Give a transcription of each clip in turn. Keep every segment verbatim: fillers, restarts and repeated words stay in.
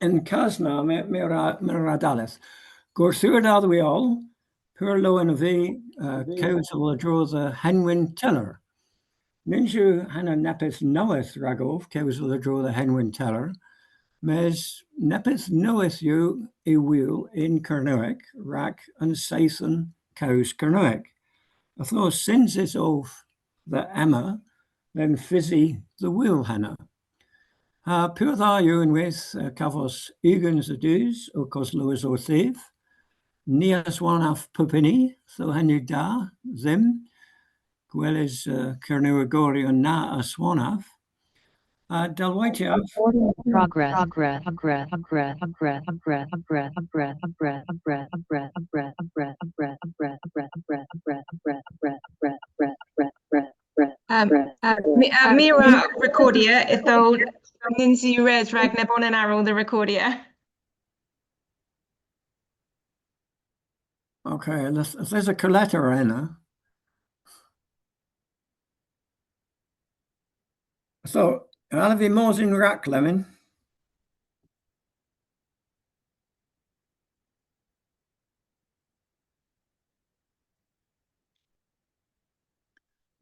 Y'n kas na, my, my a wra, my a wra dalleth. Gorthugher da dhywgh hwi oll, pur lowen ov vy, uh, kewsel a-dro dhe henwyn tyller. Nyns yw henna neppyth nowydh ragov, kewsel a-dro dhe henwyn tyller, mes neppyth nowydh yw y wul yn Kernewek rag an seythen kows Kernewek. Ytho synsys ov dhe Emma, dhe'm fysi dhe wul henna. Ha pur dha yw ynwedh, uh, kavos ugens a dus ow koslowes orthiv. Ny aswonav pub huni, ytho henn yw da dhymm gweles, uh, Kernewegoryon na aswonav. Ha dell waytyav. Progress. Um, uh, my, uh, my a wra rekordya, ytho nyns yw res rag nebonan arall dhe rekordya. Okay, there's, there's a collector ena. So, a allav vy mos yn rag lemmyn?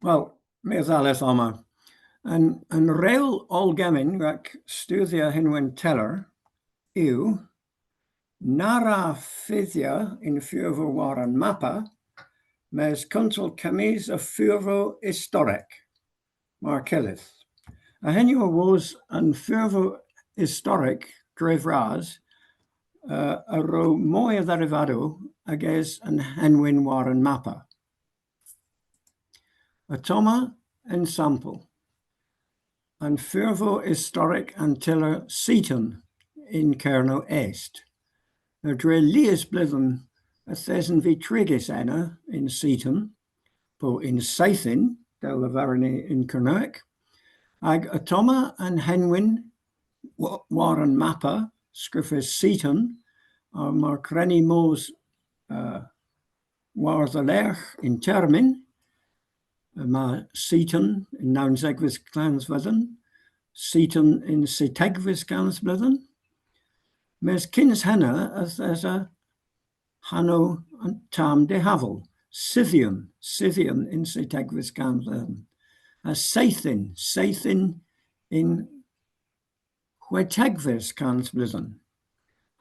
Wel, my a dhalleth omma. An, an rewl oll gemmyn rag studhya henwyn tyller yw na wra fydhya yn furvow war an mappa, mes kuntel kemmys a furvow istorek. Mar kyllydh. Ha henn yw awos an furvow istorek dre vras, uh, a ro moy a dherivadow ages an henwyn war an mappa. Ottomma ensampel. An furvow istorek an tyller Seaton yn Kernow Est. Ha dre lies bledhen yth esen vy trigys ena yn Seaton, po yn Seythyn, dell leveris yn Kernewek, hag ottomma an henwyn wa-, war an mappa, skrifys Seaton, ha mar kwren ni mos, uh, war-dhelergh yn termyn, yma Seaton yn nownsegves kansbledhen, Seaton yn seytegves kansbledhen, mes kyns henna yth esa hanow an tamm dihaval, Sydhyon, Sydhyon yn seytegves kansbledhen, ha Seythyn, Seythyn yn hwetegves kansbledhen.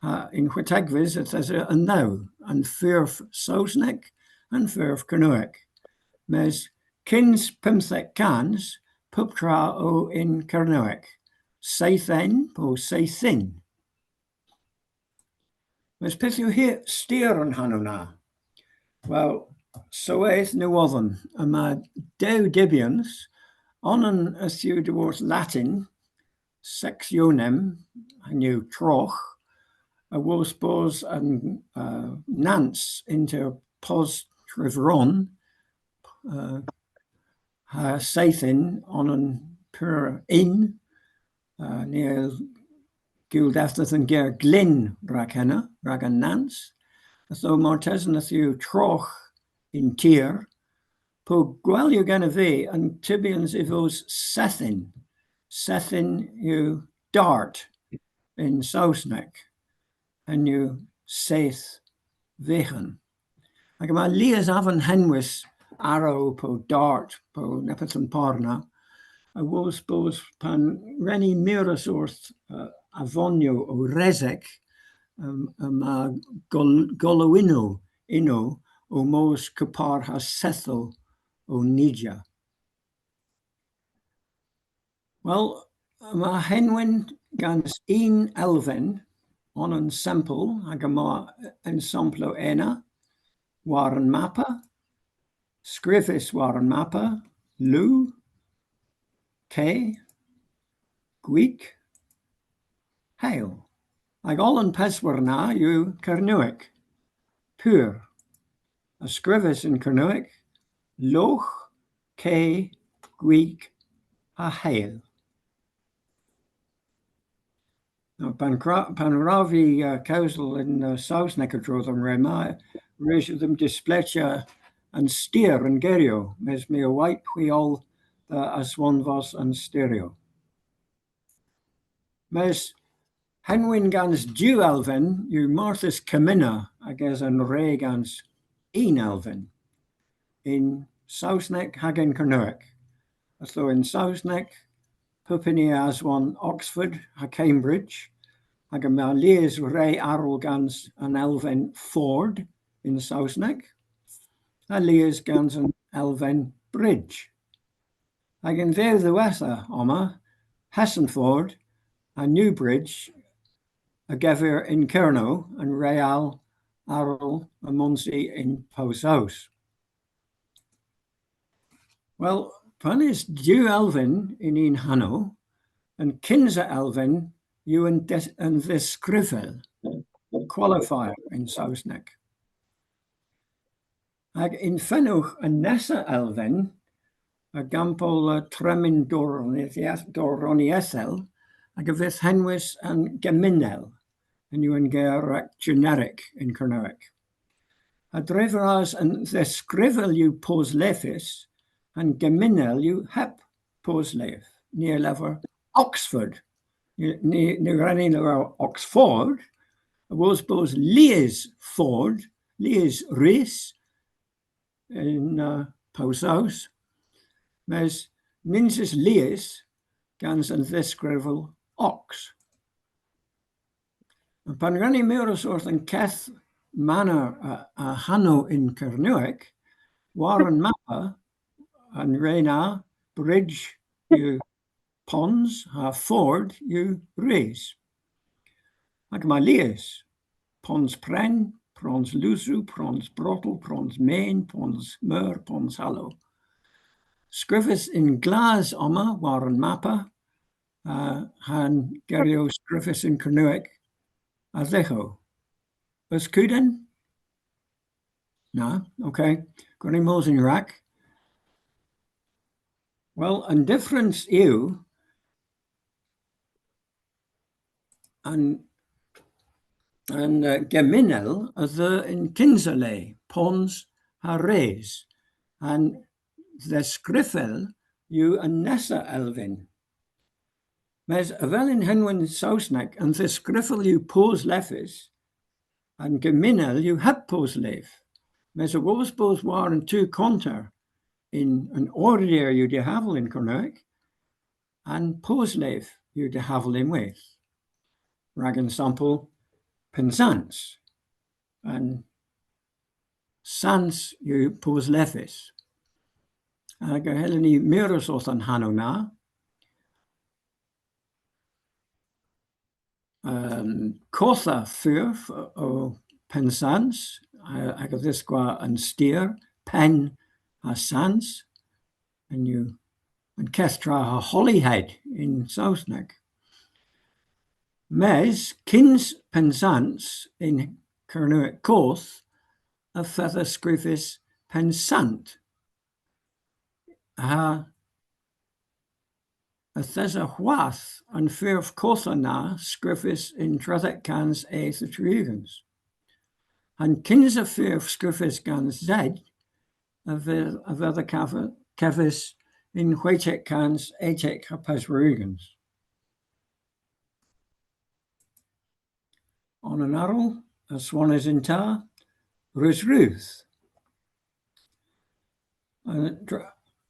Ha yn hwetegves yth esa an dhew, an furv Sowsnek, an furv Kernewek. Mes kyns pymthek kans, puptra o yn Kernewek. Seythen po Seythyn. Mes pyth yw hy-, styr an hanow na? Wel, soweth ny wodhon, yma dew dybyans, onan yth yw dhyworth Latin, sectionem, henn yw trogh, awos bos an, uh, nans ynter Pos Trevron, uh, ha Seythyn, onan pur ynn, uh, ni a gul devnydh an ger glynn rag henna, rag an nans. Ytho martesen yth yw trogh yn tir, po gwell yw genev vy an tybyans y vos Seythyn. Seythyn yw dart yn Sowsnek, henn yw seyth vyghan. Hag yma lies avon henwys Arrow po Dart po neppyth a'n par na, awos bos pan wren ni mires orth, uh, avonyow ow resek, um, yma gol-, golowynnow ynno ow mos kepar ha sethow ow nija. Wel, yma henwyn gans unn elven, onan sempel, hag yma ensamplow ena, war an mappa, skrifys war an mappa, lu, ke, gwig, hel. Hag oll an peswar na yw Kernewek, pur. Ha skrifys yn Kernewek, logh, ke, gwig, ha hel. Now, pan cra-, pan wrav vy, uh, kewsel yn, uh, Sowsnek a-dro dhe'm re ma, res yw dhymm displegya an styr an geryow, mes my a wayt hwi oll dhe aswonvos an styryow. Mes Henwyn gans diw elven yw marthys kemmynna ages an re gans unn elven yn Sowsnek hag yn Kernewek. Ytho yn Sowsnek, pub huni a aswon Oxford ha Cambridge, hag yma lies re arall gans an elven ford yn Sowsnek, ha lies gans an elven bridge. Hag yn dhew dhiwettha omma, Hessenford ha Newbridge a gever yn Kernow, an re arall a mons i yn Pow Sows. Wel, pan eus diw elven yn unn hanow, an kynsa elven yw an, des- an dheskrifel, qualifier yn Sowsnek. Hag yn fenowgh an nessa elven, a gampoll, uh, tremyn doronieth-, doroniethel, hag a vydh henwys an geminel, henn yw an ger rag generic yn Kernewek. Ha dre vras an dheskrifel yw posledhys, an geminel yw heb posledh. Ni a lever Oxford. Ni, ni, ni a wren ni leverel Oxford, awos bos lies ford, lies rys yn, uh, Pow Sows. Mes nyns eus lies gans an dheskrifel ox. Ha pan wren ni mires orth an keth maner a, a hanow yn Kernewek, war an mappa, an re na, bridge yw pons ha ford yw rys. Hag yma lies, Pons Pren, Pons Lewsrow, Pons Brotel, Pons Men, Pons Meur, Pons Halow. Skrifys yn glas omma war an mappa, uh, ha'n geryow skrifys yn Kernewek a-dhyghow. Eus kudyn? Na, okay. Gwren ni mos yn-rag. Wel, an dyffrans yw an, an, uh, geminel a dheu yn kynsa le, pons ha rys. An dheskrifel yw an nessa elven. Mes avel yn henwyn Sowsnek, an dheskrifel yw posledhys, an geminel yw heb posledh. Mes awos bos war an tu konter yn an order yw dihaval yn Kernewek, an posledh yw dihaval ynwedh. Rag ensampel, Pennsans. An sans yw posledhys. Hag y hyllyn ni mires orth an hanow na. Um, kottha furv o Pennsans, uh, hag a dhiskwa an styr, Penn ha Sans, henn yw an keth tra ha Holyhead yn Sowsnek. Mes, kyns Pennsans yn Kernewek Koth, y fedha skrifys Pennsant. Ha yth esa hwath an furv kottha na skrifys yn tredhek kans eth ha tri ugens. An kynsa furv skrifys gans Z a vydh, a vydh a kevys yn hwetek kans etek ha peswar ugens. Onan arall, aswonys yn ta, Resrudh. Uh, dr-,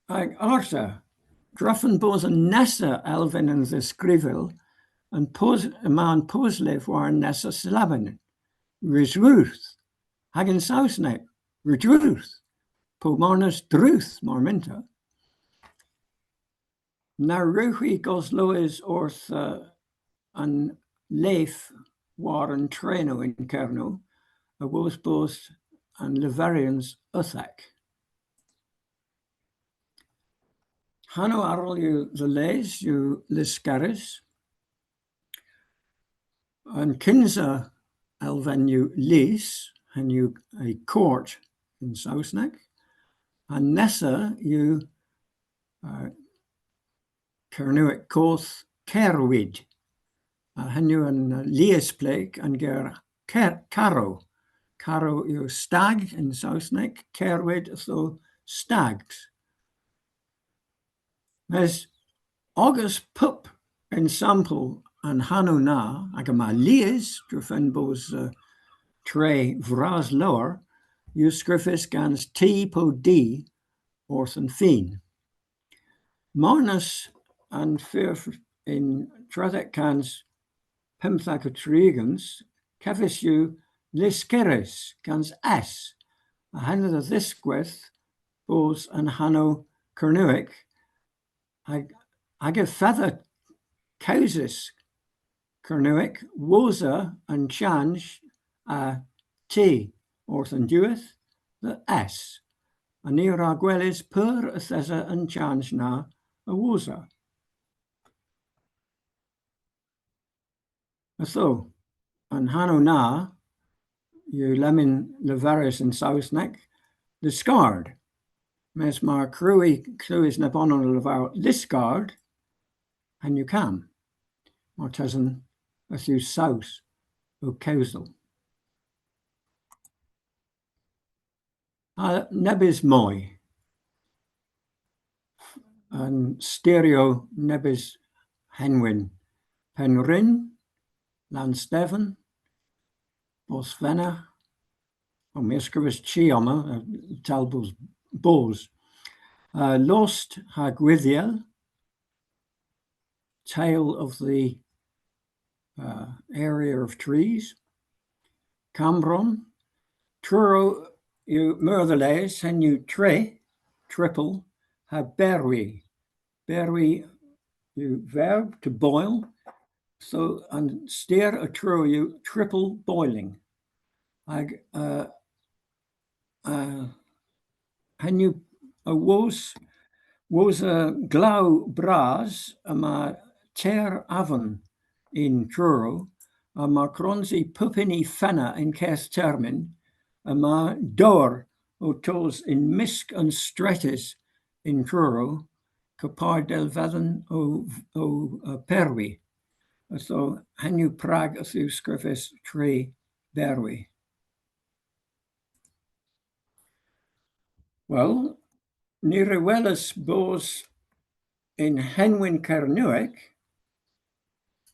hag arta, drefen bos an nessa elven an dheskrifel, an pos-, yma an posledh war an nessa syllaben. Resrudh. Hag yn Sowsnek, Redruth. Po marnas Druth, mar mynta. Na wrewgh hwi goslowes orth, uh, an leth war an trenow yn Kernow, awos bos an leveryans uthek. Hanow arall yw dhe les yw Lyskerrys. An kynsa elven yw lys, henn yw a court yn Sowsnek. An nessa yw, uh, Kernewek Koth, kerwid. Ha henn yw an, uh, liespleg an ger ker-, karow. Karow yw stag yn Sowsnek, kerwid yw stags. Mes ogas pub ensampel an hanow na, hag yma lies, drefen bos, uh, tre vras lowr, yw skrifys gans T po D orth an fin. Marnas an furv yn tredhek kans pymthek ha tri ugens, kevys yw Lyskerrys gans S, ha henna a dhiskwedh bos an hanow Kernewek, hag, hag y fedha kewsys Kernewek wosa an chanj a T orth an diwedh dhe S. Ha ni a wra gweles p'eur yth esa an chanj na a-wosa. Ytho, an hanow na yw lemmyn leverys yn Sowsnek, Liskeard. Mes mar kwrewgh hwi klewes nebonan ow leverel Liskeard, henn yw kamm. Martesen yth yw Sows ow kewsel. Ha nebes moy. An styryow nebes henwyn. Penrynn, Lannstefan, Bosvenegh. O, my a skrifas chi omma, uh, tal bos, bos. Uh, Lost ha Gwydhyel, Tale of the, uh, Area of Trees. Kammbronn, Truru yw meur dhe les, henn yw tre, triple, ha berwi. Berwi yw verb to boil. So an styr a Truru yw triple boiling. Hag, uh, uh, henn yw awos, wosa glaw bras yma teyr avon yn Truru, ha mar kwrons i pub huni fenna y'n keth termyn, yma dowr ow tos yn mysk an stretys yn Truru, kepar dell vedhen ow, ow, uh, perwi. So, henn yw prag yth yw skrifys tre berwi. Wel, ni re welas bos yn henwyn Kernewek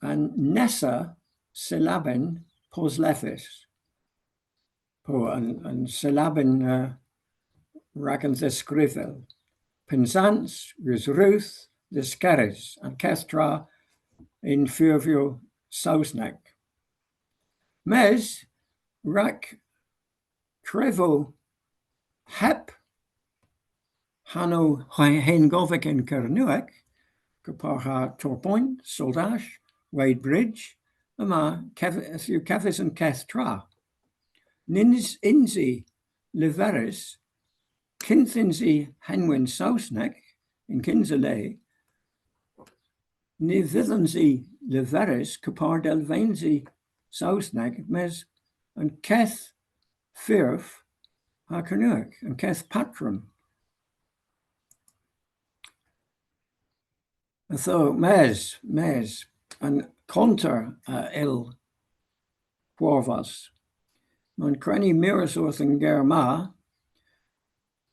an nessa syllaben posleves. Po an, an syllaben, uh, rag an dheskrifel. Pennsans, Resrudh, Lyskerrys, an keth tra yn furvow Sowsnek. Mes, rag trevow heb hanow he-, hengovek yn Kernewek, kepar ha Torpoint, Saltash, Wadebridge, yma kev-, yw kevys an keth tra. Nyns yns i leverys, kynth yns i henwyn Sowsnek, yn kynsa le, ny vydhons i leverys kepar dell vens i Sowsnek, mes an keth furv ha Kernewek, an keth patron. Ytho, mes, mes, an konter a yll hwarvos. Ma'n kreni mires orth an ger ma,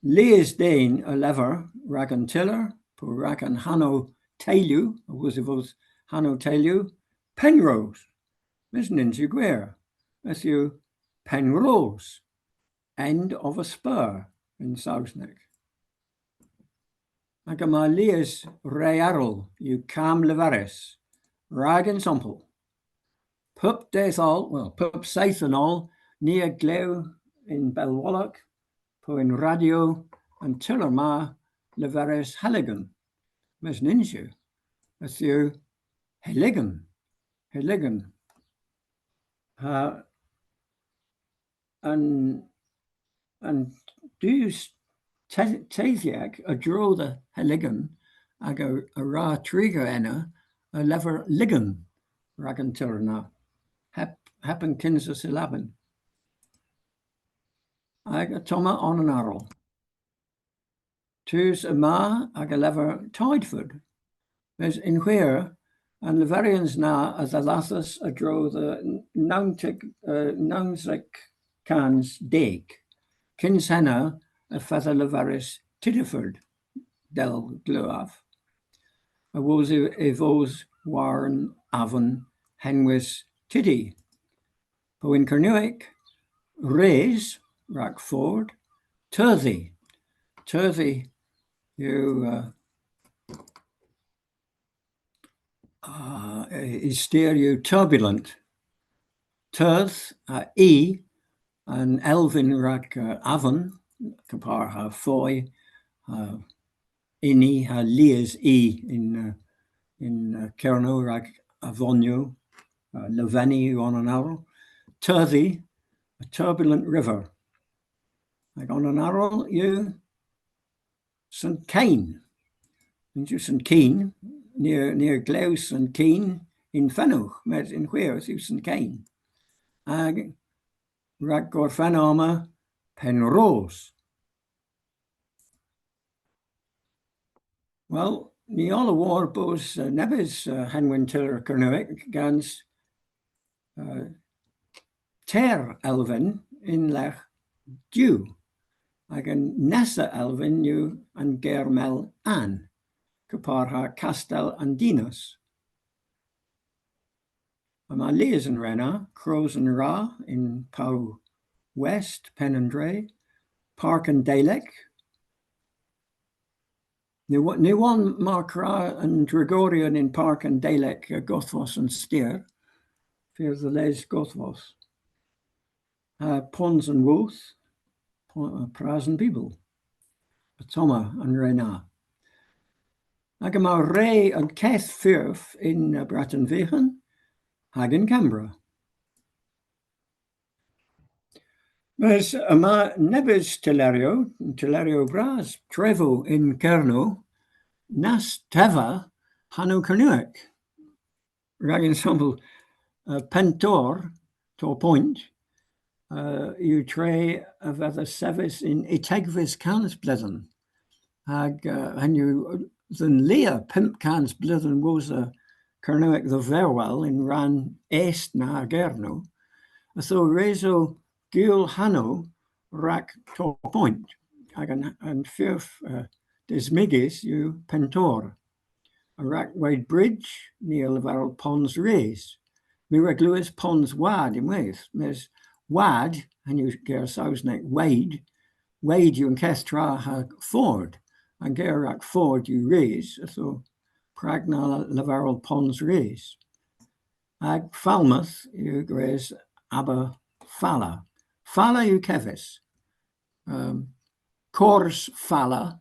lies den a lever rag an tyller, po rag an hanow teylu, awos y vos hanow teylu, Penrose. Mes nyns yw gwir. Yth yw Penrose. End of a spur yn Sowsnek. Hag yma lies re erel yw kamm leverys. Rag ensampel. Pub dydh oll, wel, pub seythen oll, ni a glew yn bellwolok, po yn radyo, an tyller ma leverys Heligan. Mes nyns yw. Yth yw Heligan. Heligan. Ha an, an dus te-, teythyek a-dro dhe Heligan hag a, a wra triga ena a lever Ligan rag an tyller na. Heb, heb an kynsa syllaben. Hag ottomma onan arall. Tus yma hag a lever Tideford. Mes yn hwir, an leveryans na a dhallathas a-dro dhe n-, nownsek, eh, nownsek kans deg. Kyns henna y fedha leverys Tideford, dell glewav. Awos y, y vos war an avon henwys Tiddi. Po yn Kernewek, res, rag ford, turdhi. Turdhi yw, uh, uh, ystyr yw turbulent. Turdh ha i, an elven rag, uh, avon, kepar ha foy, uh, ini ha lies i yn, uh, yn, uh, Kernow rag avonyow, uh, leveni yw onan arall. Turdhi, a turbulent river. Hag onan arall yw Sen Keyn. Nyns yw Sen Keyn, ni a, ni a glew Sen Keyn yn fenowgh, mes yn hwir yw Sen Keyn. Hag rag gorfenna omma, Penrose. Wel, ni oll a wor bos, uh, nebes, uh, henwyn tyller Kernewek gans, uh, teyr elven yn lagh diw. Hag an nessa elven yw an ger mell An, kepar ha Kastel an Dinas. Yma lies an re na, Krows an Wra yn Pow West, Penn an Dre, Park an Deylek. Ny wo-, ny wonn mar kwra an drigoryon yn Park an Deylek, uh, godhvos an styr, fordh dhe les godhvos. Uh, Pons an Woodh, Po-, uh, Pras an Bibel. Ottomma an re na. Hag yma re an keth furv yn, uh, Breten Vyghan hag yn Kembra. Mes yma nebes tylleryow, tylleryow bras, trevow yn Kernow, na's teva hanow Kernewek. Rag ensampel, uh, Penntorr, Torpoint, uh, yw tre a vedha sevys yn etegves kansbledhen. Hag, uh, henn yw, uh, dhe'n lyha pymp kans bledhen wosa Kernewek dhe verwel yn rann est na a Gernow. Ytho res o gul hanow rag Torpoint. Hag an, an furv, uh, desmygys yw Penntorr. Ha rag Wadebridge, ni a leverel Pons Rys. My re glewas Pons Wad ynwedh. Mes wad, henn yw ger Sowsnek, wade, wade yw an keth tra ha ford. An ger rag ford yw rys, ytho prag na leverel Pons Rys. Hag Falmouth yw gwrys Aberfala. Fala yw kevys. Um, Kors Fala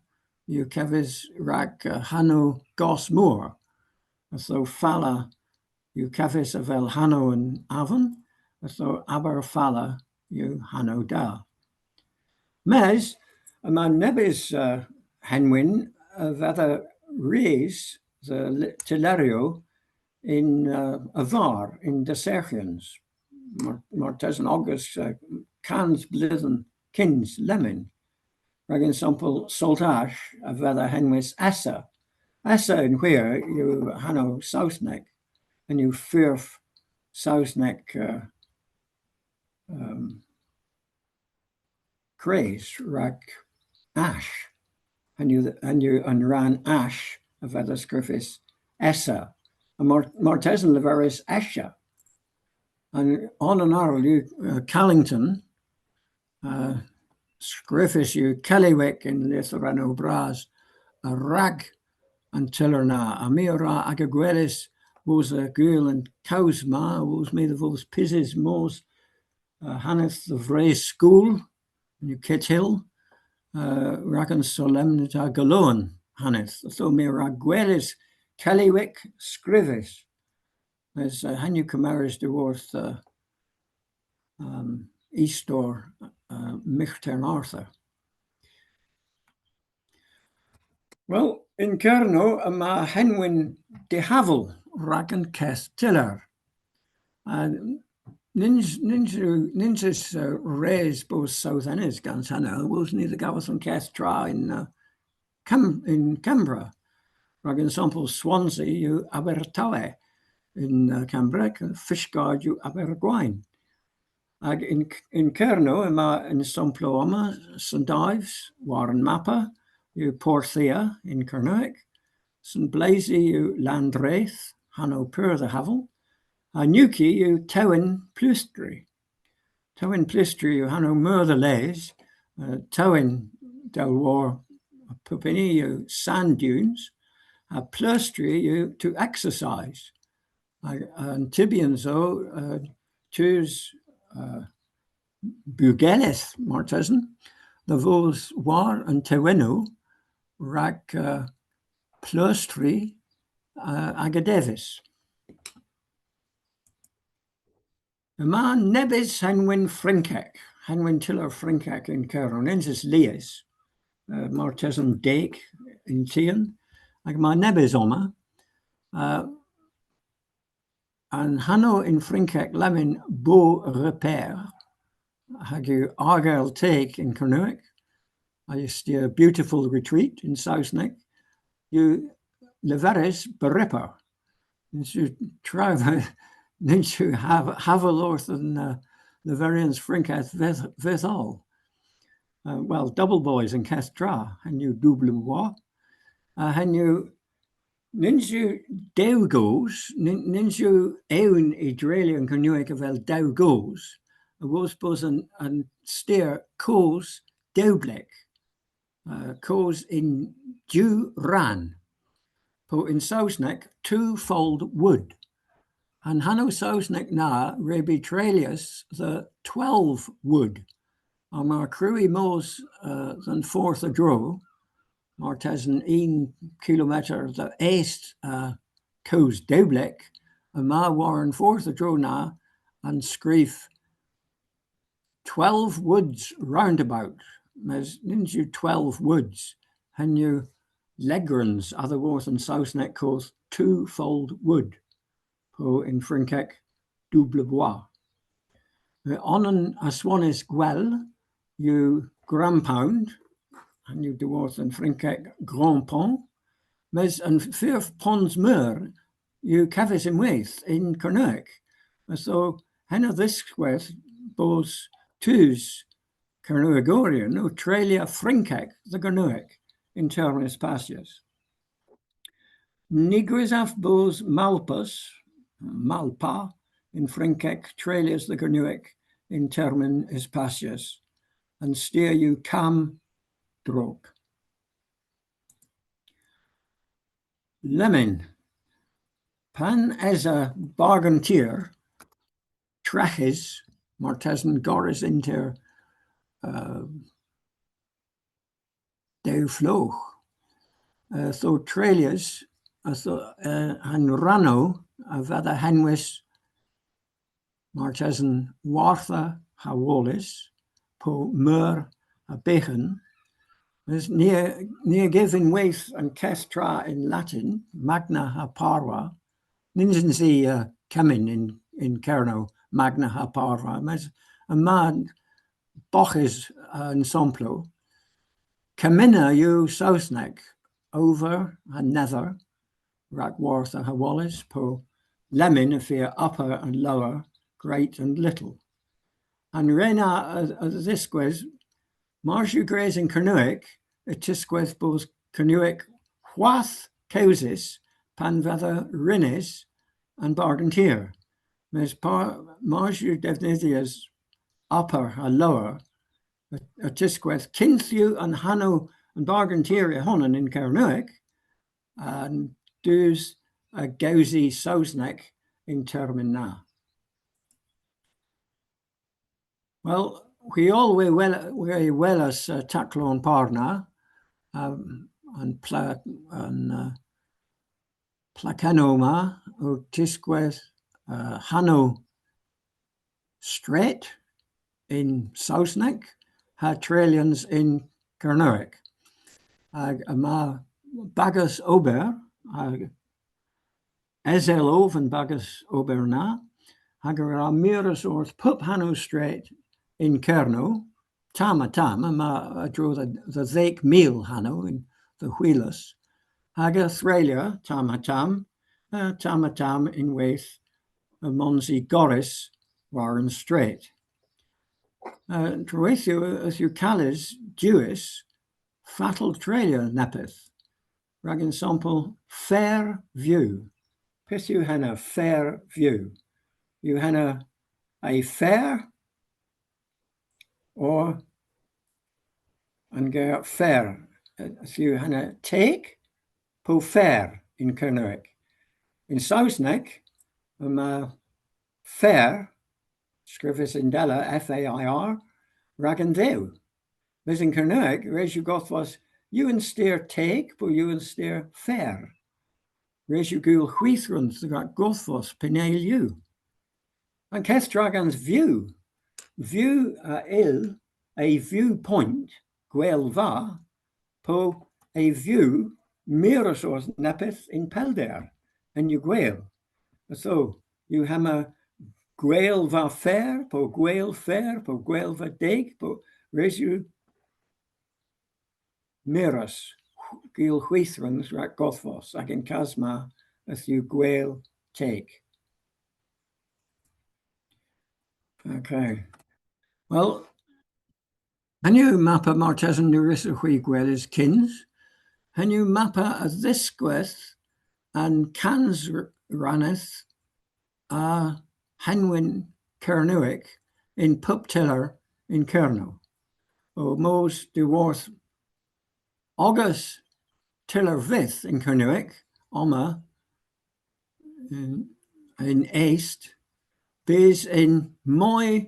yw kevys rag, uh, hanow Goos Mor. Ytho Fala yw kevys avel hanow an avon, ytho Aberfala yw hanow da. Mes, yma nebes, uh, henwyn a vedha rys dhe ly-, tylleryow yn, uh, a-varr, yn dasserghyans. Mar-, martesen ogas, uh, kans bledhen kyns lemmyn. Rag ensampel Saltash a vedha henwys Essa. Essa yn hwir yw hanow Sowsnek. Henn yw furv Sowsnek, uh, um, kres rag ash. Henn yw, henn yw an rann ash a vedha skrifys Essa. Ha mar-, martesen leveris Esha. An onan arall yw, uh, Callington, uh, skrifys yw Kellewek yn lytherennow bras, a-rag an tyller na. Ha my a wra aga gweles wosa gul an kows ma, wosa my dhe vos pysys mos, uh, haneth dhe vres skol, yn Kethill, uh, rag an solempnita Golowan haneth. Ytho my a wra gweles Kellewek skrifys. Mes, uh, henn yw kemerys dhyworth, uh, um, istori, uh, Myghtern Arthur. Wel, yn Kernow yma henwyn dihaval rag an keth tyller. Ha nyns, nyns yw, nyns eus, uh, res bos sowthenys gans henna, wosa ni dhe gavos an keth tra yn, uh, Kem-, yn Kembra. Rag ensampel Swansea yw Abertawe yn, uh, Kembrek, Fishguard yw Abergwaun. Hag yn, yn Kernow yma ensamplow omma, St Ives, war an mappa, yw Porthia yn Kernewek, St Blazey yw Lannreth, hanow pur dhe haval. Ha Newquay yw Tewyn Pleustri. Tewyn Pleustri yw hanow meur dhe les, uh, tewyn dell wor pub huni yw sand dunes, ha pleustri yw to exercise. Ha, uh, an tybyans o, uh, tus, uh, bugelleth, martesen, dhe vos war an tewennow rag, uh, pleustri, uh, aga deves. Yma nebes henwyn Frynkek, henwyn tyller Frynkek yn Kernow, nyns eus lies, uh, martesen deg yn tien, hag yma nebes omma, uh, an hanow yn Frynkek lemmyn Beau-Repaire, hag yw argel teg yn Kernewek, ha ystya beautiful retreat yn Sowsnek, yw leverys Beau-Repaire. Nyns yw tra, nyns yw hav-, haval orth an, uh, leveryans Frynkek vyth-, vyth oll. Uh, wel, Double Boys yn keth tra, henn yw Double Bois. Uh, henn yw, nyns yw dew goos, nyn-, nyns yw ewn y dreylya yn Kernewek avel dew goos, awos bos an, an styr koos dewblek, uh, koos yn diw rann. Po yn Sowsnek, two-fold wood. An hanow Sowsnek na re beu treylys dhe twelve wood. Hag yma kruy mos, uh, dhe'n fordh a-dro, martesen unn kilometer dhe est, uh, koos dewblek, yma war an fordh a-dro na an skrif Twelve Woods Roundabout, mes nyns yw twelve woods, henn yw legrans a-dhyworth an Sowsnek koth two-fold wood, po yn Frynkek double bois. Uh, onan aswonys gwell yw Grand Pound, henn yw dhyworth an Frynkek Grand Pont, mes an furv Pons Meur yw kevys ynwedh yn Kernewek. Ytho henna a dhiskwedh bos tus Kernewegoryon ow treylya Frynkek dhe Gernewek y'n termyn eus passys. Ny gwysav bos malpas, malpa, yn Frynkek treylys dhe Gernewek y'n termyn eus passys. An styr yw kamm drog. Lemmyn, pan esa bargen tir, treghes, martesen gorrys ynter, uh, dew flogh. Uh, ytho treylys, ytho, uh, an rannow a vedha henwys martesen Wartha ha Wallis, po Meur ha Byghan. Mes ni a, ni a gyv ynwedh an keth tra yn Latin, Magna ha Parva. Nyns yns i, uh, kemmyn yn, yn Kernow, Magna ha Parva. Mes yma boghes, uh, ensamplow. Kemmynna yw Sowsnek, over ha nether, rag Wartha ha Wallis, po lemmyn y fia upper and lower, great and little. An re na a, a dhiskwedh, mars yw gwrys yn Kernewek, y tiskwedh bos Kernewek hwath kewsys pan vedha rynnys an bargen tir. Mes par, mars yw devnydhys upper ha lower, y, y tiskwedh kynth yw an hanow an bargen tir y honan yn Kernewek, an dus a gewsi Sowsnek y'n termyn na. Wel, hwi oll re wel-, re welas, uh, taklow a'n par na, um, an pla-, an, uh, plakennow ma ow tiskwedh, uh, hanow stret yn Sowsnek ha treylyans yn Kernewek. Hag yma bagas ober, hag esel ov an bagas ober na, hag a wra mires orth pub hanow stret yn Kernow, tamm ha tamm, yma a-dro dhe, dhe dheg mil hanow yn dhe hwilas, hag a dhreylya tamm ha tamm, uh, tamm ha tamm ynwedh y mons i gorrys war an stret. Uh, treweythyow yth yw kales diwes fatel treylya neppyth. Rag ensampel Fairview. Pyth yw henna, Fairview? Yw henna a fer, or an ger fer? Yw henna teg po fer yn Kernewek? Yn Sowsnek, yma fair skrifys yndella, F A I R, rag an dhew. Mes yn Kernewek, res yw godhvos, yw an styr teg po yw an styr fer? Res yw gul hwithrans rag godhvos py neyl yw. An keth tra gans view. View a yll, a viewpoint, gwelva, po a view, mires orth neppyth yn pellder, henn yw gwel. Ytho, yw hemma gwelva fer, po gwel fer, po gwelva deg, po res yw mires, gul hwithrans rag godhvos, hag y'n kas ma, yth yw gwel teg. Okay. Wel, henn yw mappa martesen ny wrussowgh hwi gweles kyns. Henn yw mappa a dhiskwedh an kans r-, ranneth a henwyn Kernewek yn pub tyller yn Kernow. Ow mos dhyworth ogas tyller vyth yn Kernewek, omma yn, yn est, bys yn moy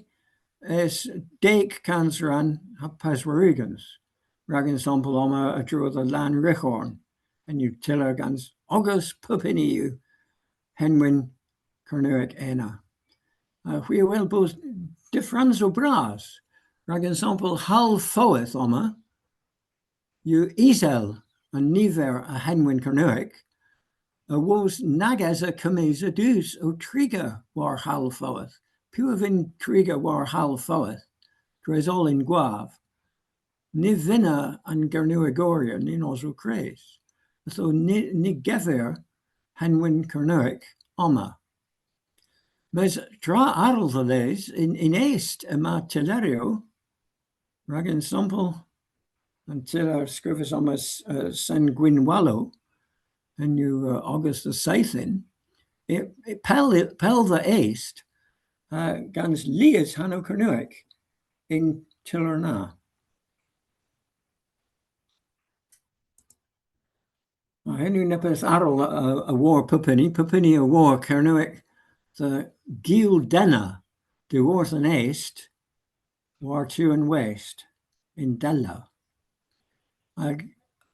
es deg kansrann ha peswar ugens. Rag ensampel omma a-dro dhe Lanrihorn, henn yw tyller gans ogas pub huni yw henwyn Kernewek ena. Ha hwi a wel bos dyffransow bras. Rag ensampel Hal Fowydh omma, yw isel an niver a henwyn Kernewek, awos nag esa kemmys a dus ow triga war Hal Fowydh. Piw a vynn triga war Hal Fowydh dres oll yn gwav? Ny vynna an Gernewegoryon nyns ow kres. Ytho ny, ny gever henwyn Kernewek omma. Mes tra arall dhe les, yn, yn est yma tylleryow, rag ensampel, an tyller skrifys omma s-, eh, Sen Gwynwalow, henn yw, eh, ogas dhe Seythun, y, y pell, pell dhe est, eh, gans lies hanow Kernewek yn tyller na. Ha henn yw neppyth arall a, a, a wor pub huni, pub huni a wor Kernewek dhe gildenna, dhyworth an est, war-tu an west, yndella. Hag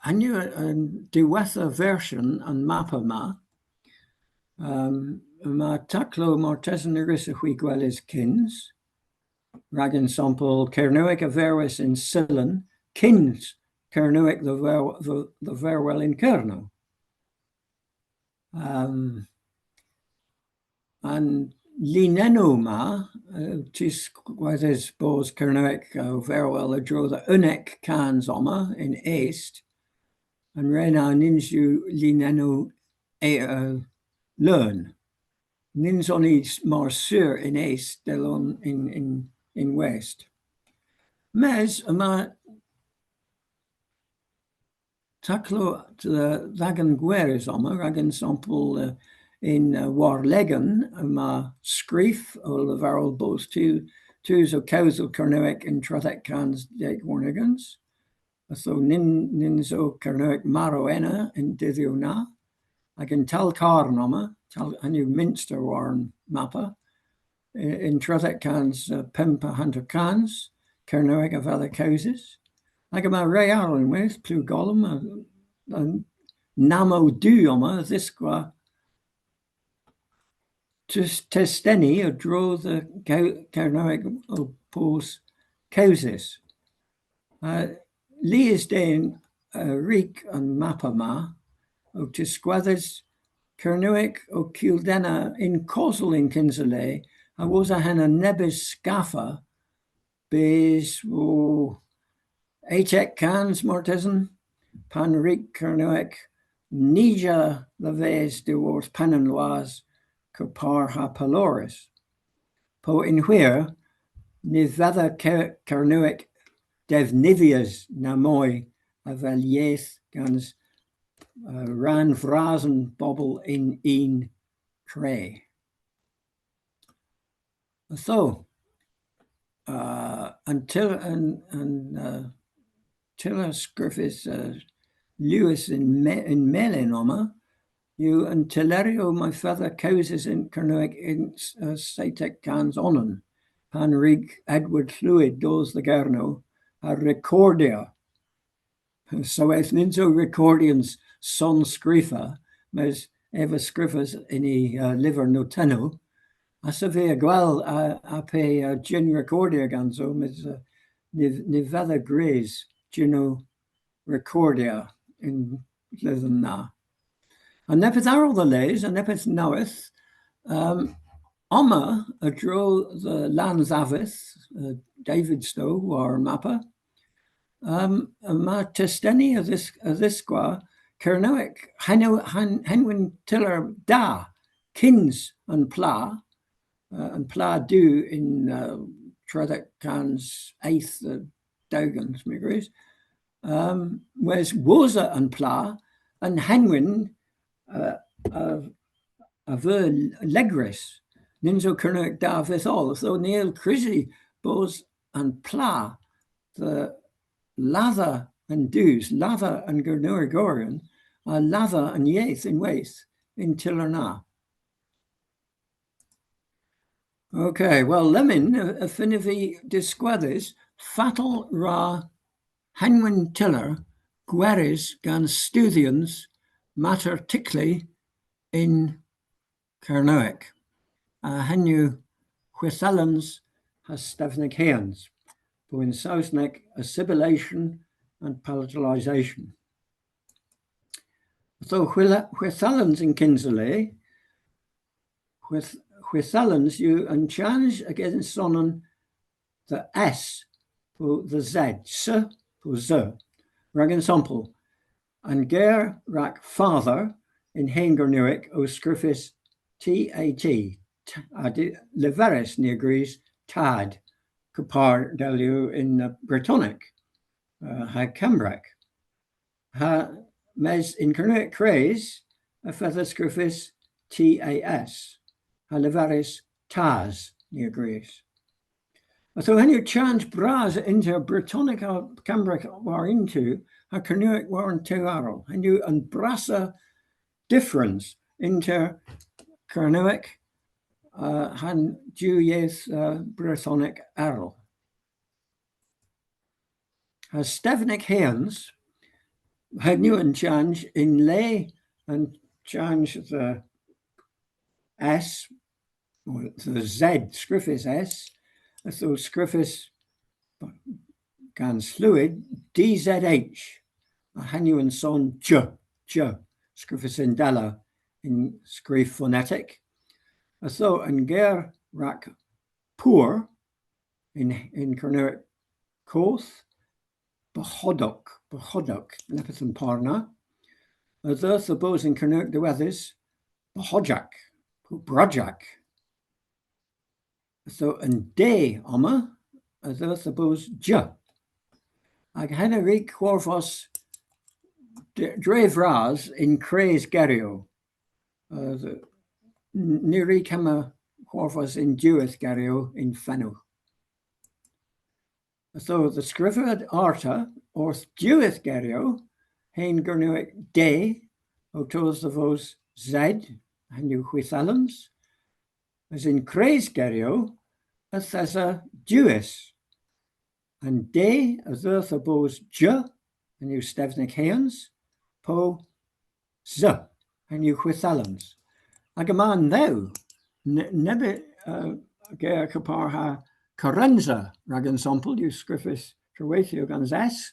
henn yw an diwettha versyon an mappa ma, um, yma taklow martesen a wrussowgh hwi gweles kyns, rag ensampel Kernewek a verwis yn Syllan, kyns Kernewek dhe ver-, dhe, dhe verwel yn Kernow. Um, an linennow ma, eh, tiskwedhys bos Kernewek, eh, verwel a-dro dhe unnek kans omma yn est, an re na nyns yw linennow e-, eh, leun. Nyns on ni s-, mar sur yn est dell on yn, yn, yn west. Mes yma taklow, eh, dh'agan gweres omma, rag ensampel, eh, yn, eh, Warlegan, yma skrif ow leverel bos tu-, tus o kewsel Kernewek yn tredhek kans deg warn ugens. Ytho nyn-, nyns o Kernewek marow ena y'n dydhyow na. Hag yn Tal Karn omma, tal, henn yw Minster war an mappa, y-, yn tredhek kans, eh, pymp ha hanter kans, Kernewek a vedha kewsys. Hag yma re arall ynwedh, Plu Golom, a, an namow du omma, a dhiskwa tus-, testeni a-dro dhe Ke-, Kernewek ow bos kewsys. Ha lies den, eh, wreg an mappa ma, ow tiskwedhes Kernewek ow kildenna yn kosel y'n kynsa le, ha wosa henna nebes skaffa, bys, o, etek kans martesen, pan wreg Kernewek nija dhe-ves dhyworth Penn an Wlas, kepar ha Pelorys. Po yn hwir, ny vedha Ke-, Kernewek devnydhys namoy avel yeth gans, eh, rann vras an bobel yn, yn tre. Ytho, uh, an tyller, an, an, uh, tyller skrifys, uh, liwys yn me-, yn melyn omma, yw an tylleryow may fetha kewsys yn Kernewek yn s-, uh, seytek kans onan, pan wrug Edward Llwyd dos dhe Gernow ha rekordya. So ev nyns o rekordyans sonskrifa, mes ev a skrifas yn y, uh, lyver notennow. Esa vy ow kwel a, a pe, uh, jynn rekordya ganso, mes, uh, ny, ny via gwrys jynnow rekordya y'n vledhen na. Ha neppyth arall dhe les, ha neppyth nowydh, um, omma a-dro dhe Lannavydh, uh, Davidstow war mappa, um, yma testeni a dhis-, a dhiskwa Kernewek, henw-, hen-, henwyn tyller da, kyns an pla, uh, an pla du yn, uh, tredhek kans eth, uh, dew ugens, my a grys. Um, wes wosa an pla, an henwyn, uh, a, a veu legrys. Nyns o Kernewek da vyth oll, ytho ni a yll krysi bos an pla dhe ladha an dus, ladha an Gernewegoryon, ha ladha an yeth ynwedh y'n tyller na. Ok, wel, lemmyn, y, y fynnav vy diskwedhes fatel wra henwyn tyller gweres gans studhyans mater tykli yn Kernewek. Ha henn yw hwythellans ha stevnikheans, po yn Sowsnek, a sibilation and palatalization. So hwyla-, hwythellans yn kynsa le, hwyth-, hwythellans yw an chanj a gesonsonans dhe S po dhe Z, S po Z. Rag ensampel, an ger rag father yn Hen Gernewek o skrifys T A T, t-, ha dy-, leverys ni a grys tad, kepar dell yw yn, uh, Bretonek, uh, ha Kembrek. Ha mes yn Kernewek kres y fedha skrifys T A S, ha leverys tas, ni a grys. Ytho henn yw chanj bras ynter Bretonek ha Kembrek war unn tu, ha Kernewek war an tu arall. Henn yw an brassa dyffrans ynter Kernewek, uh, ha'n diw yeth, uh, Brethonek arall. Ha stevnikheans, henn yw an chanj yn le an chanj dhe S, dhe Z, skrifys S, ytho skrifys gans Llwyd, D Z H, ha henn yw an son J, J, skrifys yndella yn skrif fonetek. Ytho an ger rag pur yn, yn Kernewek koth, bohodok, bohodok, neppyth a'n par na. A dheuth dhe bos yn Kernewek diwedhys, bohojak, po brojak. So an D omma, a dheuth dhe bos J. Hag henna a wrug hwarvos d-, dre vras yn kres geryow. Uh, the, n-, ny wrug hemma hwarvos yn diwedh geryow yn fenowgh. So, dhe skrifa arta orth diwedh geryow, Hen Gernewek D, ow tos dhe vos Z, henn yw hwythellans, mes yn kres geryow, yth esa diwes. An D a dheuth dhe bos J, henn yw stevnikheans, po Z, henn yw hwythellans. Hag yma an dhew, ne-, nebes, uh, ger kepar ha kerensa, rag ensampel, yw skrifys treweythyow gans S,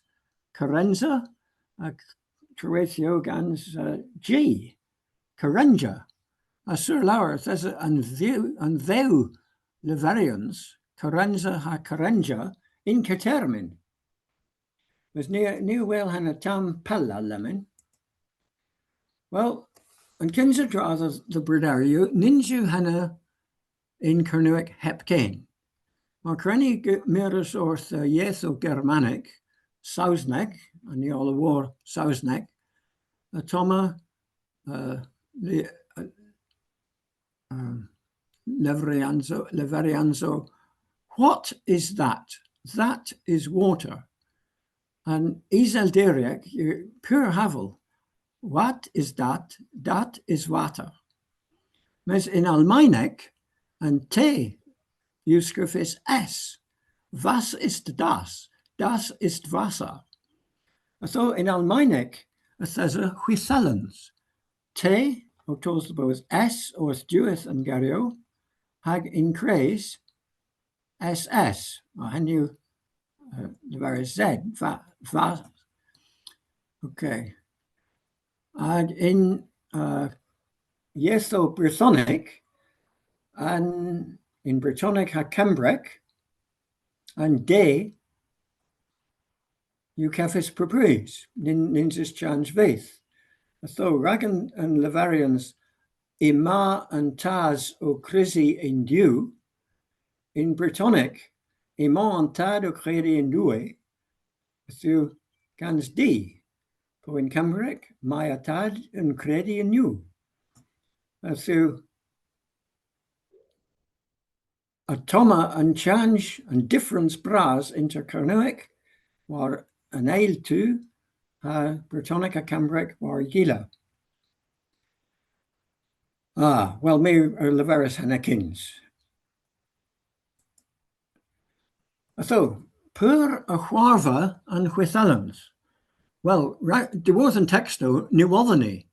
kerensa, ha treweythyow gans, uh, G, kerenja. Ha sur lowr, yth esa an dhew, an dhew leveryans, kerensa ha kerenja, yn kettermyn. Mes ni, ni a wel henna tamm pella lemmyn. Wel, an kynsa tra dhe, dhe brederi yw, nyns yw henna yn Kernewek hepken. Mar kwren ni g-, mires orth, uh, yethow Germanek, Sowsnek, ha ni oll a wor Sowsnek, ottomma, uh, li-, uh, um, leveryansow, leveryansow. What is that? That is water. An Iseldiryek yw pur haval. What is that? That is water. Mes yn Almaynek, an T yw skrifys S. Was ist das? Das ist Wasser. Ytho yn Almaynek, yth esa hwithellans. T, ow tos dhe vos S orth diwedh an geryow, hag yn kres, S S. Wel, henn yw, uh, leverys Z, va, va. Okay. Hag yn, uh, yethow Brythonek, an, yn Brythonek ha Kembrek, an D yw kevys pub prys, nyns, nyns eus chanj vyth. Ytho rag an, an leveryans, yma an tas ow krysi yn Duw, yn Brythonek, yma an tad ow kredi yn Duw, ytho gans D, po yn Kembrek, mae y tad yn kredi yn Duw. Ytho, ottomma an chanj, an dyffrans bras ynter Kernewek war an eyl tu ha Brythonek ha Kembrek war y gila. Ah, wel, my a leveris henna kyns. Ytho, p'eur y hwarva an hwithellans? Wel, ra-, diworth an tekstow, ny wodhon ni.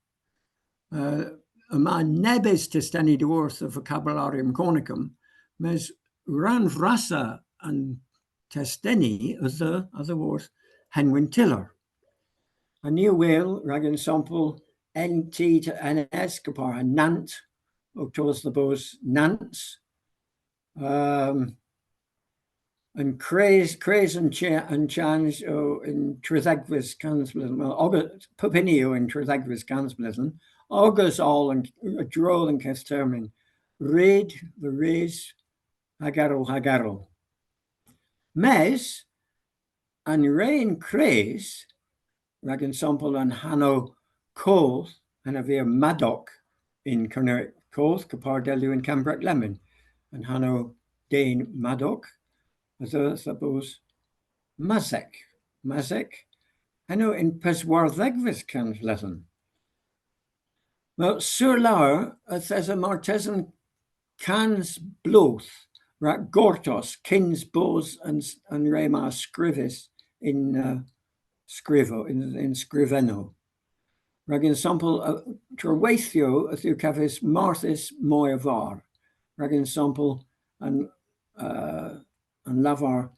Uh, yma nebes testeni diworth y Vocabularium Cornicum, mes rann vrassa an testeni a dhe-, a dhyworth henwyn tyller. Ha ni a wel, rag ensampel, N T to N S, kepar ha nant, ow tos dhe vos nans. Um, an kres, kres an cha-, an chanj o yn tredhegves kansbledhen. Wel, ogas, pub huni o yn tredhegves kansbledhen. Ogas oll an, a-dro dhe'n keth termyn. Red, dhe res, hag erel, hag erel. Mes, an re yn kres, rag ensampel an hanow koth, henna a vir Madok yn Kernewek Koth, kepar dell yw yn Kembrek lemmyn. An hanow den Madok, a dheuth dhe vos Masek. Masek, henna yn peswardhegves kansbledhen. Wel, sur lowr, yth esa martesen kans bloodh rag gortos kyns bos an, an re ma skrifys yn, uh, skrifow, yn, yn skrifennow. Rag ensampel, uh, treweythyow yth yw kavos marthys moy a var. Rag ensampel, an, uh, an lavar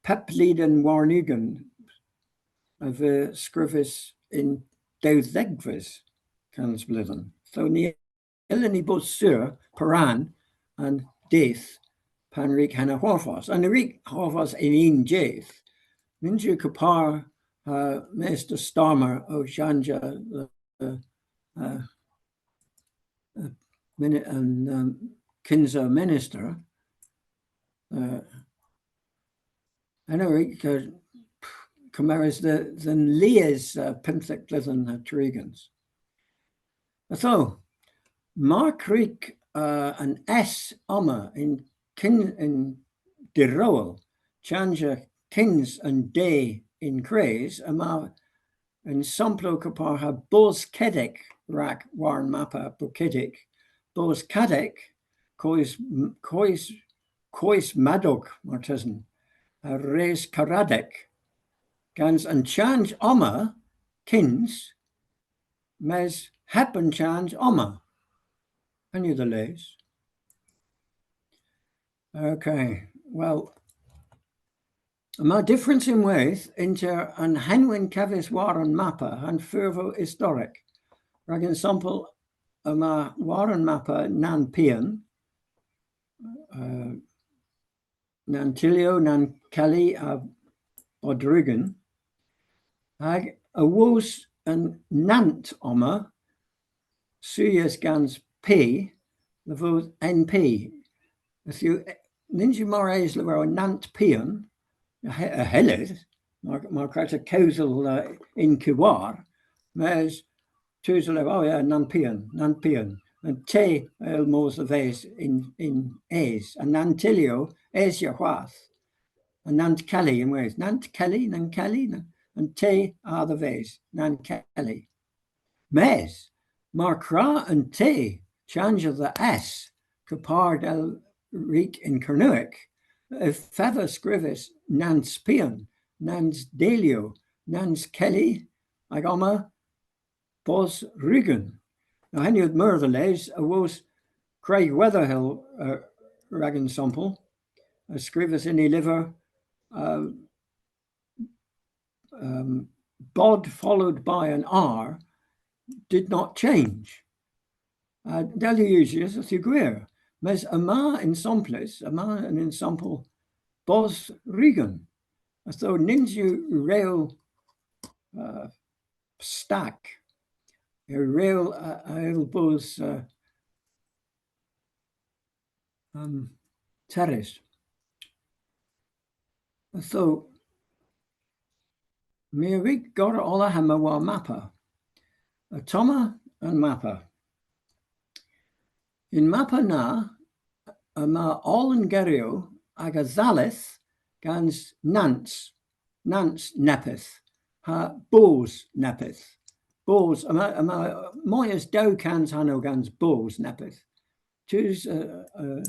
pep liden warn-ugens a veu skrifys yn dewdhegves kansbledhen. Ytho ni a yllyn ni bos sur poran an dydh pan wrug henna hwarvos. An wrug hwarvos yn unn jydh. Nyns yw kepar, uh, Mester Starmer ow chanjya, uh, uh, uh, mini-, an, um, kynsa minister. Uh, Henna a wrug, uh, kemeres dhe, dhe'n lies, uh, pymthek bledhen ha tri ugens. Ytho, mar kwrug, uh, an S omma yn kyn-, yn diroel, chanjya kyns an D yn kres, yma ensamplow kepar ha Boskadek rag war'n mappa Boskadek. Boskadek, koes, koes, koes Madok, martesen, ha res Karadek. Gans an chanj omma kyns, mes heb an chanj omma. Henn yw dhe les. Okay, wel, yma dyffrans ynwedh ynter an henwyn kevys war an mappa ha'n furvow istorek. Rag ensampel, yma war an mappa Nan Pian, uh, Nan Tyliow, Nan Kelly ha Bodrugen. Hag awos an nant omma, sywys gans P, dhe vos N P. Yth yw, nyns yw mor es leverel Nant Pian, a he-, a hyllydh, mar, mar kwre'ta kewsel, uh, yn kew war, mes tus a lever, oh yeah, Nant Pian, Nant Pian. An T a yll mos dhe-ves yn, yn es. Ha nans tylli, es yw hwath. Ha nans kelli ynwedh. Nans kelli, nans kelli, na, an T a dhe-ves. Nans kelli. Mes, mar kwra an T chanjya dhe S, kepar dell wrug yn Kernewek, y fedha skrifys nans pian, nans deliow, nans kelli, hag omma Bosreugan. Now, henn yw meur dhe les, awos Craig Weatherhill, uh, rag ensampel, a skrifas yn y lyver, uh, um, bod followed by an R did not change. Uh, dell yw usys, yth yw gwir. Mes yma ensamplys, yma an ensampel Bosreugan. Ytho nyns yw rewl, uh, stak. Yw rewl, uh, a yll bos, uh, um, terrys. Ytho, my a wrug gorra oll a hemma war mappa. Ottomma an mappa. Y'n mappa na, yma oll an geryow hag a dhalleth gans nans, nans neppyth, ha bos neppyth. Bos, yma, yma moy es dew kans hanow gans bos neppyth. Tus, uh, uh,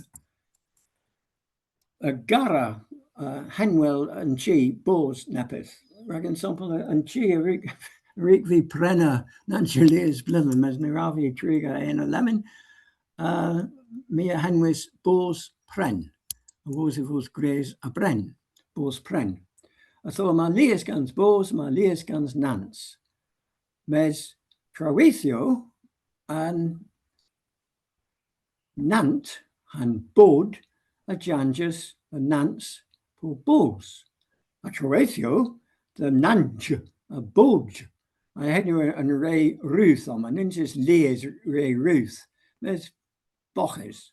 a gara, uh, henwel an chi bos neppyth. Rag ensampel, uh, an chi a wrug, a wrug vy prena nans yw lies bledhen, mes ny wrav vy triga ena lemmyn. Uh, my a henwis Bos Prenn. Awos y vos gwrys a brenn. Bos Prenn. Ytho yma lies gans bos, yma lies gans nans. Mes traweythyow an nant ha'n bod a janjyas a nans po bos. Ha traweythyow dhe nanj ha bodj. Ha henn yw an re rudh omma, nyns eus lies re rudh. Mes boghes.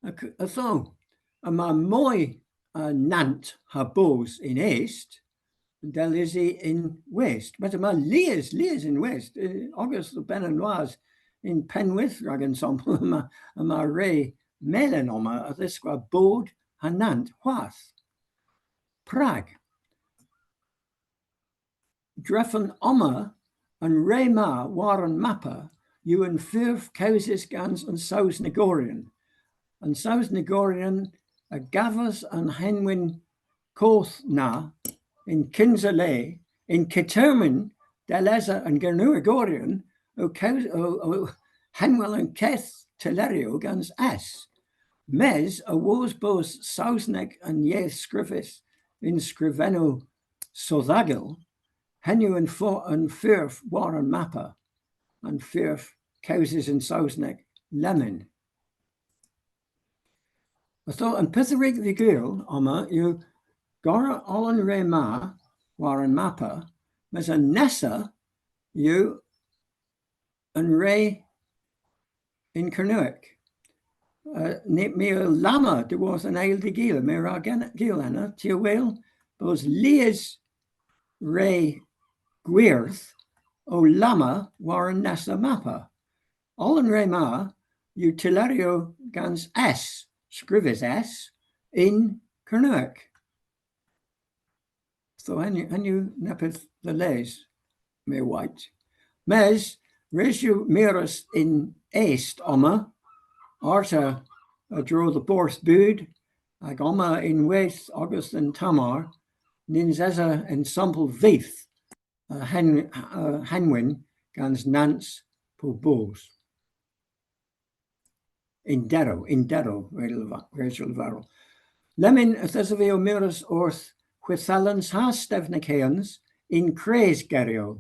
Ytho, yma moy, uh, nant ha bos yn est, dell ysi yn west. Mes yma lies, lies yn west, uh, ogas dhe Benn an Wlas yn Pennwydh, rag ensampel, yma, yma re melyn omma a dhiskwa bod ha nant hwath. Prag? Drefen omma, an re ma war an mappa yw an furv kewsys gans an Sowsnegoryon. An Sowsnegoryon a gavas an henwyn koth na yn kynsa le, yn kettermyn dell esa an Gernewegoryon ow kews-, ow, ow henwel an keth tylleryow gans S. Mes awos bos Sowsnek an yeth skrifys yn skrifennow sodhogel, henn yw an fo-, an furv war an mappa, an furv kewsys yn Sowsnek lemmyn. Ytho, an pyth a wrug vy gul omma yw gorra oll an re ma war an mappa, mes an nessa yw an re yn Kernewek. Uh, ni, my a yll lamma dhiworth an eyl dh'y gila, my a wra gen-, gul ena, ty a wel, bos lies re gwyrth ow lamma war an nessa mappa. Oll an re ma yw tylleryow gans S, skrifys S, yn Kernewek. So henn yw, henn yw neppyth dhe les, my a wayt. Mes, res yw mires yn est omma, arta a-dro dhe Borthbud, hag omma ynwedh ogas dhe'n Tamar, nyns esa ensampel vyth, uh, hen-, uh, henwyn gans nans po bos. Ynderow, ynderow, re leva-, res yw leverel. Lemmyn yth esov vy ow mires orth hwythellans ha stevnikheans yn kres geryow.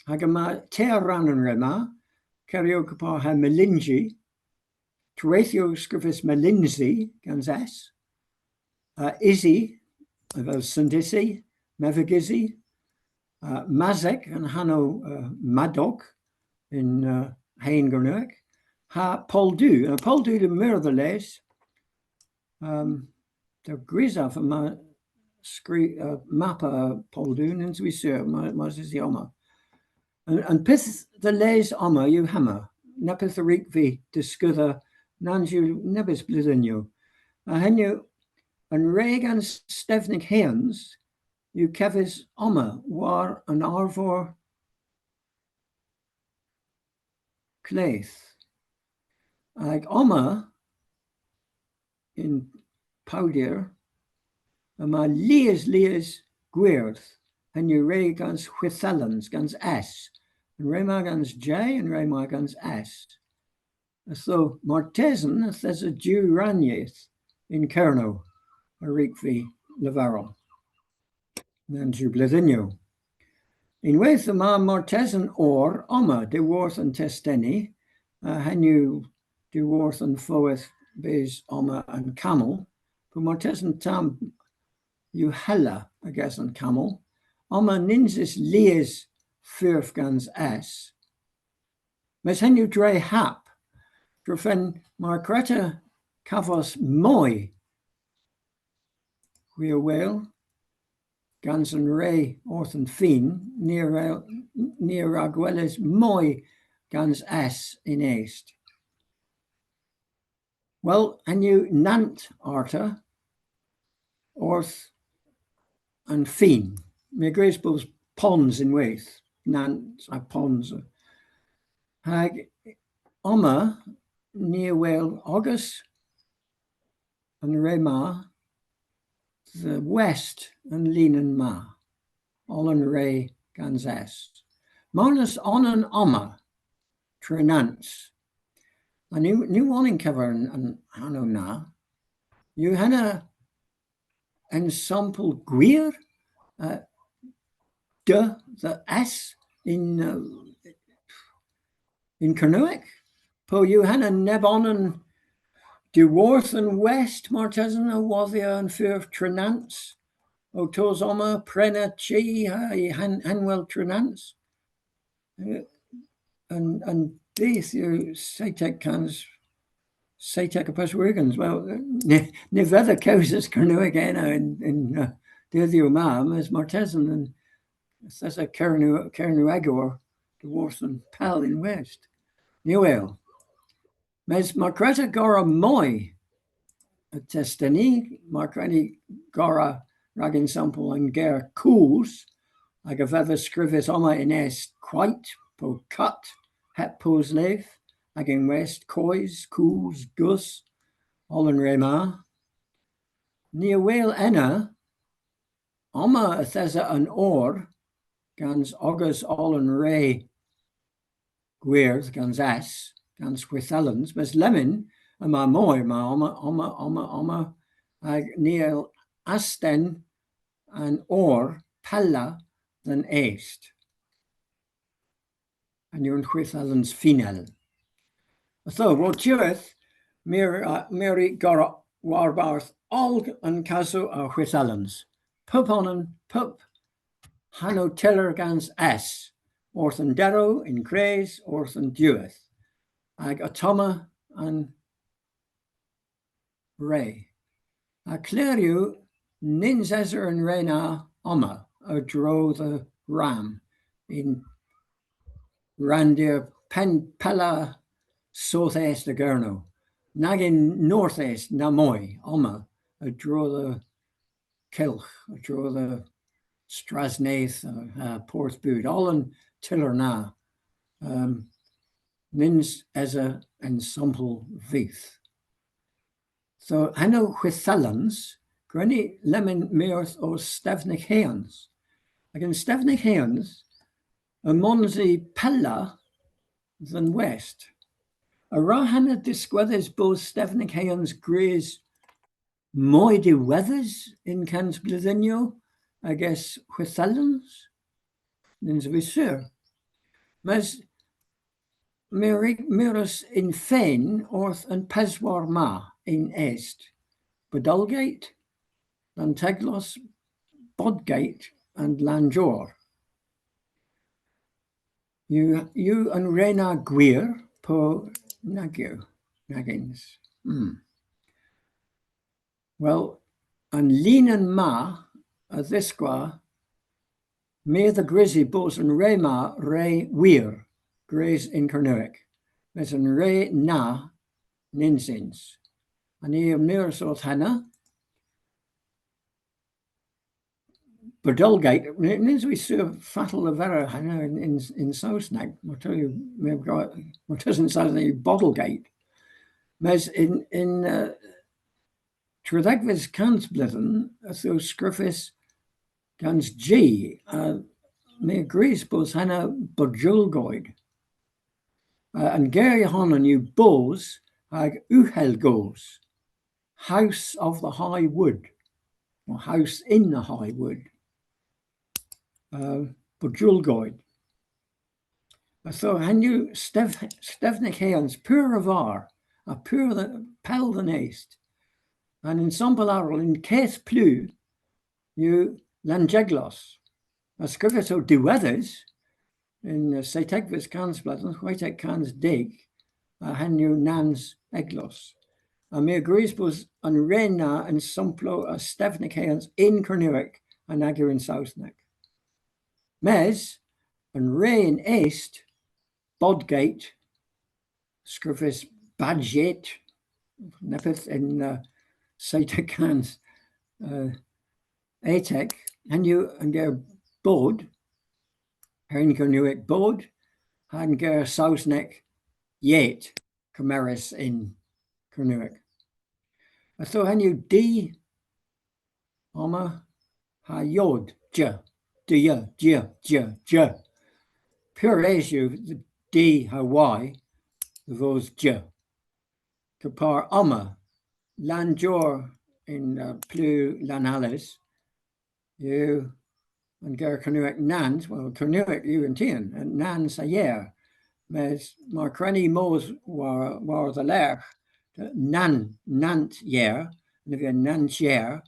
Hag yma teyr rann an re ma, keryow kepar ha melynji, traweythyow skrifys melynsi gans S, uh, Isi, avel Saint Isi, Mevagissey, uh, Masek, an hanow, uh, Madog yn, uh, Hen Gernewek, ha Poldhu. Uh, Poldhu yw meur dhe les, um, dell grysav yma skri-, uh, mappa Poldhu, nyns yw sur, ma-, mars yw omma. An, an pyth dhe les omma yw hemma. neppyth a wrug vy diskudha nans yw nebes bledhynnyow. Ha henn yw, an re gans Stevnik Hyans yw kevys omma war an arvor kledh. Hag omma yn powdir yma lies, lies gwyrdh, henn yw re gans hwithellans, gans S. An re ma gans J, an re ma gans S. Ytho martesen yth esa diw rannyeth yn Kernow a wrug vy leverel. Nans yw bledhynnyow. Ynwedh yma martesen or omma dhyworth an testeni, ha henn yw dhyworth an fowydh bys omma an kammel, po martesen tamm yw hella ages an kammel. Omma nyns eus lies furv gans S. Mes henn yw dre hap, drefen mar kwre'ta kavos moy, hwi a wel, gans an re orth an fin, ni a wra, ni a wra gweles moy gans S yn est. Wel, henn yw nant arta orth an fin. My a grys bos pons ynwedh. Nans ha pons. Hag omma ni a wel ogas an re ma dhe west an linen ma. Oll an re gans S. Marnas onan omma, Trenans. Ha ny, ny wonyn kever an, an hanow na. Yw henna ensampel gwir, uh, D dhe S yn, uh, yn Kernewek? Po yw henna nebonan dhyworth an west, martesen, a wodhya an furv Trenans, ow tos omma, prena chi, ha y hen-, henwel Trenans? Uh, an, an bydh yw seytek kans, seytek ha peswar ugens. Wel, ny, ny vydh kewsys Kernewek ena yn, yn, uh, dydhyow ma, mes martesen an, yth esa Kernow-, Kernewegor dhyworth an pell yn west. Ni a wel. Mes mar kwre'ta gorra moy a testeni, mar kwre'ta gorra rag ensampel an ger koos, hag a vedha skrifys omma yn est quite, po cut, heb poslev, hag yn west koes, koos, gus, oll an re ma. Ni a wel ena, omma yth esa an or, gans ogas oll an re gwyrdd gans S, gans hwithellans, mes lemmyn yma moy, yma omma, omma, omma, omma, hag ni a yll asten an or pella dhe'n est. Henn yw an hwithellans finel. Ytho, wel, diwedh, my, uh, my a wrug gorra warbarth oll an kasow a hwithellans. Pub onan, pub hanow tyller gans S, orth an derow, yn kres, orth an diwedh. Hag otomma an re. Ha kler yw, nyns esa an re na omma, a-dro dhe Ram, yn ranndir penn pella soth-est a Gernow, nag yn north-est na moy, omma, a-dro dhe Kylgh, a-dro dhe Strasnedh, uh, uh, Porthbud, oll an tyller na. Um, nyns esa ensampel vyth. So, henn o hwithellans, gwren ni lemmyn mires orth Stevnik Hyans. Hag yn Stevnik Hyans, ymons i pella dhe'n west. A wra henna diskwedhes bos Stevnik Hyans gwrys moy diwedhes yn kans bledhynnyow ages hwithellans? Nyns ov vy sur. Mes my a wrug mires yn fen orth an peswar ma yn est, Bodolgate, Lanteglos, Bodgate, and Lanjor. Yw, yw an re na gwir po nag yw? Nag yns. Hmm. Wel, an linen ma a dhiskwa, my a dhygrysi bos an re ma re wir, gwrys yn Kernewek. Mes an re na, nyns yns. Ha ni ow mires orth henna. Bodolgate, nyns yw sur fatel a leverel henna yn, yn, yn Sowsnek. Martesen, martesen yn Sowsnek yw Bottlegate. Mes yn, yn, uh, tredhegves kansbledhen, yth o skrifys gans G, uh, my a grys bos henna Bodjulgoid. Uh, an ger y honan yw bos hag ughel goos. House of the High Wood, or House in the High Wood. Uh, Bodjulgoid. Ytho, henn yw stev-, stevnikheans pur a-varr, ha pur dhe, pell dhe'n est. An ensemble arall yn keth plu yw Lannjeglos. Ha skrifys o diwedhes yn, uh, seytegves kansbledhen, hwetek kans deg, ha henn yw Nans Eglos. Ha my a grys bos an re na ensamplow a stevnikheans yn Kernewek nag yw yn Sowsnek. Mes, an re yn est, Bodgate, skrifys Badgate, neppyth yn, uh, seytek kans, uh, etek, henn yw an ger bod, yn Kernewek bod, ha'n ger Sowsnek yet, kemerys yn Kernewek. Ytho henn yw D, omma, ha yod, J, D, J, J, J, J. Pur es yw dhe D ha Y, dhe vos J. Kepar omma, Lannjor yn, uh, plu Lannales, yw an ger Kernewek nans, wel, Kernewek yw yn tien, uh, nans a yer. Mes mar kwren ni mos war, war-dhelergh, uh, nan, nans yer, yn y via nans yer,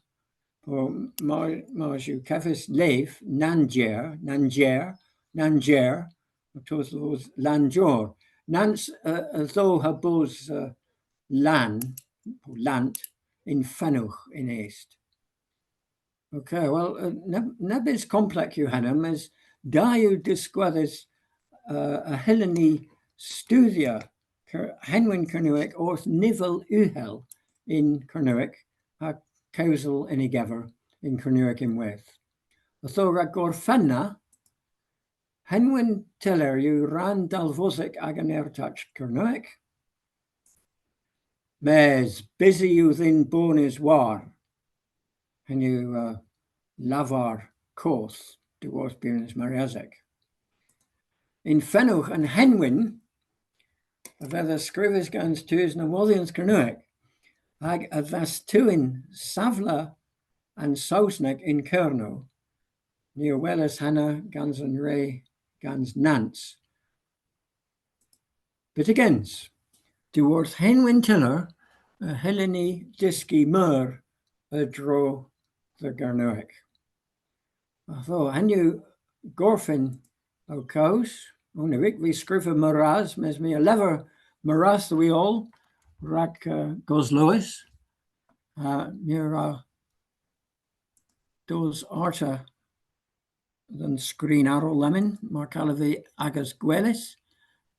po mar, mars yw kevys lev, Nannjer, Nannjer, Nannjer, ha tus dhe vos Lannjor. Nans, uh, a dheu ha bos, uh, lann, po lant, yn fenowgh yn est. Ok, wel, uh, neb-, nebes komplek yw henna, mes da yw diskwedhes, uh, y hyllyn ni studhya Ker-, henwyn Kernewek orth nivel ughel yn Kernewek ha kewsel yn y gever yn Kernewek ynwedh. Ytho rag gorfenna, henwyn tyller yw rann dalvosek agan ertach Kernewek. Mes bysi yw dhyn bones war. Henn yw, uh, lavar koth dhyworth bewnans Meriasek. Yn fenowgh an henwyn a vedha skrifys gans tus nowodhyans Kernewek, hag a dhastewyn savla an Sowsnek yn Kernow. Ni a welas henna gans an re gans Nans. Byttegyns, dhyworth henwyn tyller, y hyllyn ni dyski meur a-dro dhe Gernewek. Ytho, henn yw gorfen ow kows. Ow, ny wrug vy skrifa meur ras, mes my a lever meur ras dhe hwi oll rag, uh, goslowes. Uh, my a wra dos arta dhe'n skrin arall lemmyn, mar kallav vy agas gweles,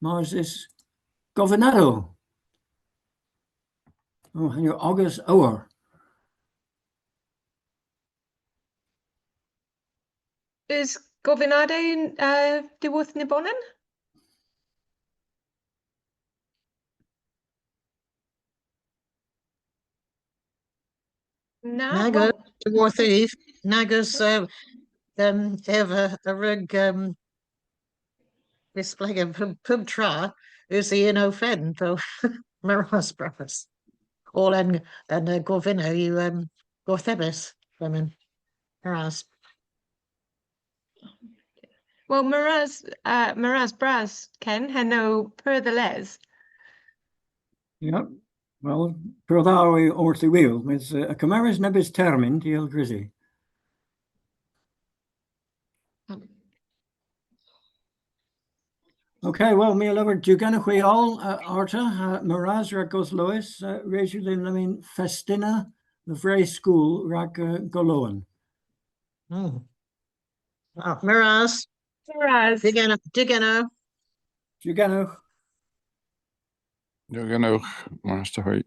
mars eus govynnadow. O, henn yw ogas owr. Eus govynnadow, uh, dhyworth nebonan? Na, nag eus, wel, dhyworth ev, nag eus, uh, um, ev a, a wrug, um, displegya pub, pub tra, usi yn ow fenn, po meur ras bras. Oll an, an, uh, govynnadow yw, um, gorthebys, lemmyn. Meur ras. Wel, meur ras, uh, meur ras bras, Ken, henn o pur dhe les. Ya, wel, pur dha yw orth y wul, mes, uh, a gemeras nebes termyn, diolch, Chrissy. Ok, wel, my a lever diw genowgh hwi oll, uh, arta, uh, meur ras rag goslowes, uh, res yw dhyn lemmyn festina dhe vre skol rag, uh, golowan. Mm. Ah, meur ras. Meur ras. Diw genowgh, diw genowgh. Diw genowgh. Diolch genowgh, mar ta hwi.